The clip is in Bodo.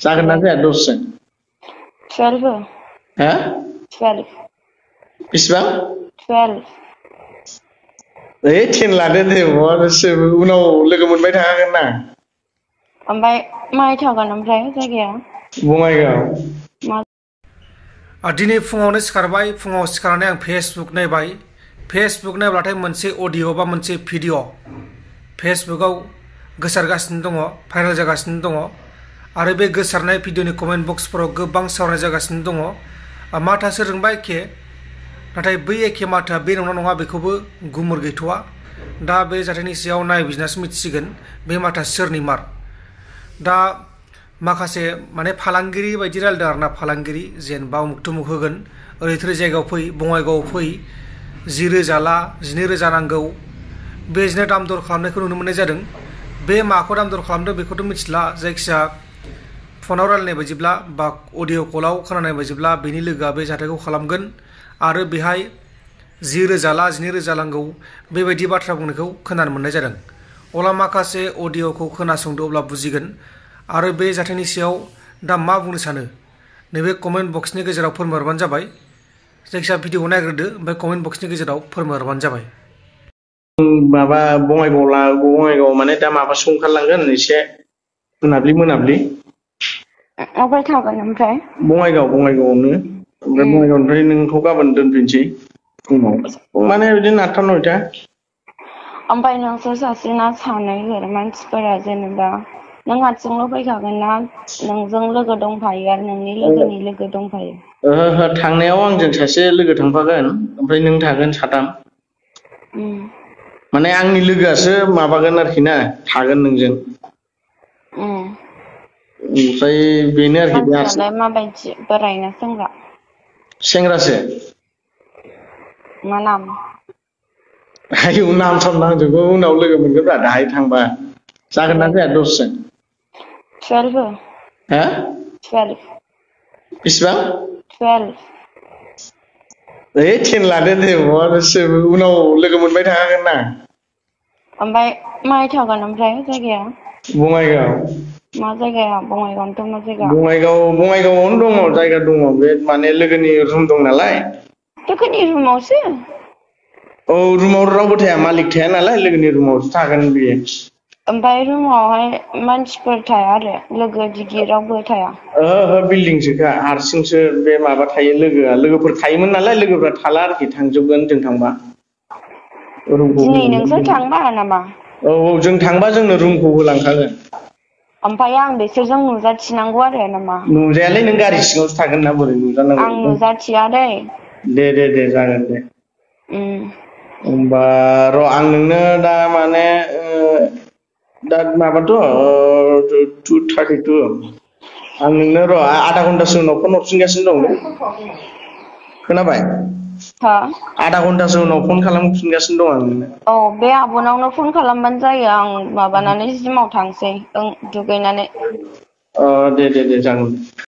जागोन ना जाया दसजों 12 हा 12 बेसेबां 12 10 लादो दे उनाव लोगो मोनबाय थाखागोन ना ओमफ्राय माहाय थागोन ओमफ्राय जायगाया बङाइगाव दिनै फुङावनो सिखारबाय फुङाव सिखारनानै आं फेसबुक नायबाय फेसबुक नायब्लाथाय मोनसे अडिअ बा मोनसे भिडिअ फेसबुकाव गोसारगासिनो दङ भाइरेल जागासिनो दङ आरो बे गोसारनाय भिडिअनि कमेन्ट बक्सफोराव गोबां सावरायनाय जागासिनो दङ माथा सोरजोंबा एखे नाथाय बै एखे माथोआ बे नंगौना नङा बेखौबो गुमुर गैथ'वा दा बे जाथायनि सायाव नायबिजिरनासो मिथिसिगोन बे माथोआ सोरनि मार दा माखासे माने फालांगिरि बायदि रायलायदों आरोना फालांगिरि जेनेबा उमुक तुमुक होगोन ओरै थोरै जायगायाव फै बङाइगावआव फै 10,000 ला 12,000 नांगौ बेजोंनो दाम दर खालामनायखौ नुनो मोननाय जादों बे माखौ दाम दर खालामदों बेखौथ' मिथिला जायखिजाया फनाव रायलायनाय बायदिब्ला बा अडिअ कलाव खोनानाय बायदिब्ला बेनि लोगोआ बे जाथायखौ खालामगोन आरो बेहाय 10,000 ला 12,000 नांगौ बेबायदि बाथ्रा बुंनायखौ खोनानो मोननाय जादों अब्ला माखासे अडिअखौ खोनासंदो अब्ला बुजिगोन आरो बे जाथायनि सायाव दा मा बुंनो सानो नैबे कमेन्ट बक्सनि गेजेराव फोरमायहरबानो जाबाय जायखिजाया भिडिअखौ नायग्रोदो ओमफ्राय कमेन्ट बक्सनि गेजेराव फोरमायहरबानो जाबाय माबा बङाइगाव माने दा माबासो ओंखारलांगोन एसे मोनाब्लि अबाय थागोन ओमफ्राय बङाइगावआवनो ओमफ्राय बङाइगावनिफ्राय नोंखौ गाबोन दोनफिनसै फुङाव माने बिदिनो 8टा 9टा ओमफ्राय नोंसोर सासेना सानै मानसिफोरा जेनेबा नों हारसिंल' फैखागोन ना नोंजों लोगो दंफायो आरो नोंनि लोगोनि लोगो दंफायो ओहो थांनायाव आंजों सासे लोगो थांफागोन ओमफ्राय नों थागोन साथाम माने आंनि लोगोआसो माबागोन आरोखि ना थागोन नोंजों ओमफ्राय बेनो आरोखि मानसियालाय माबायदि बोराय ना सेंग्रासो मा नाम आयौ नाम साम नांजोबगौ उनाव लोगो मोनगोनब्रा दाहाय थांबा जागोन ना जाया दसजों 12 हा 12 बेसेबां 12 10 लादो दे उनाव लोगो मोनबाय थाखागोन ना ओमफ्राय माहाय थागोन ओमफ्राय जायगाया बङाइगाव मा जायगाया बङाइगावनोथ' मा जायगा बङाइगावआवनो दङ जायगा दङ बे माने लोगोनि रुम दं नालाय लोगोनि रुमावसो औ रुमाव रावबो थाया मालिक थाया नालाय लोगोनि रुमावसो थागोन बियो ओमफ्राय रुमावहाय मानसिफोर थाया आरो लोगो दिगि रावबो थाया ओहो बिल्डिंसोखा हारसिंसो बे माबा थायो लोगोफोर थायोमोन नालाय लोगोफ्रा थाला आरोखि थांजोबगोन जों थांबा दिनै नोंसोर थांबा नामा औ जों थांबा जोंनो रुमखौ होलांखागोन ओमफ्राय आं बिसोरजों नुजाथिनांगौ आरो नामा नुजायालै नों गारि सिङावसो थागोन ना बोरै नुजानांगौ आं नुजाथिया दै दे जागोन दे होमबा र' आं नोंनो दा माने दा माबाथ' 2:32 आं नोंनो र' आधा घन्टासो उनाव फन हरफिनगासिनो दं खोनाबाय आधा घन्टासो उनाव फन खालामफिनगासिनो दं आं नोंनो औ बे आब'नावनो फन खालामबानो जायो आं माबानानै जिमाव थांसै दुगैनानै दे जागोन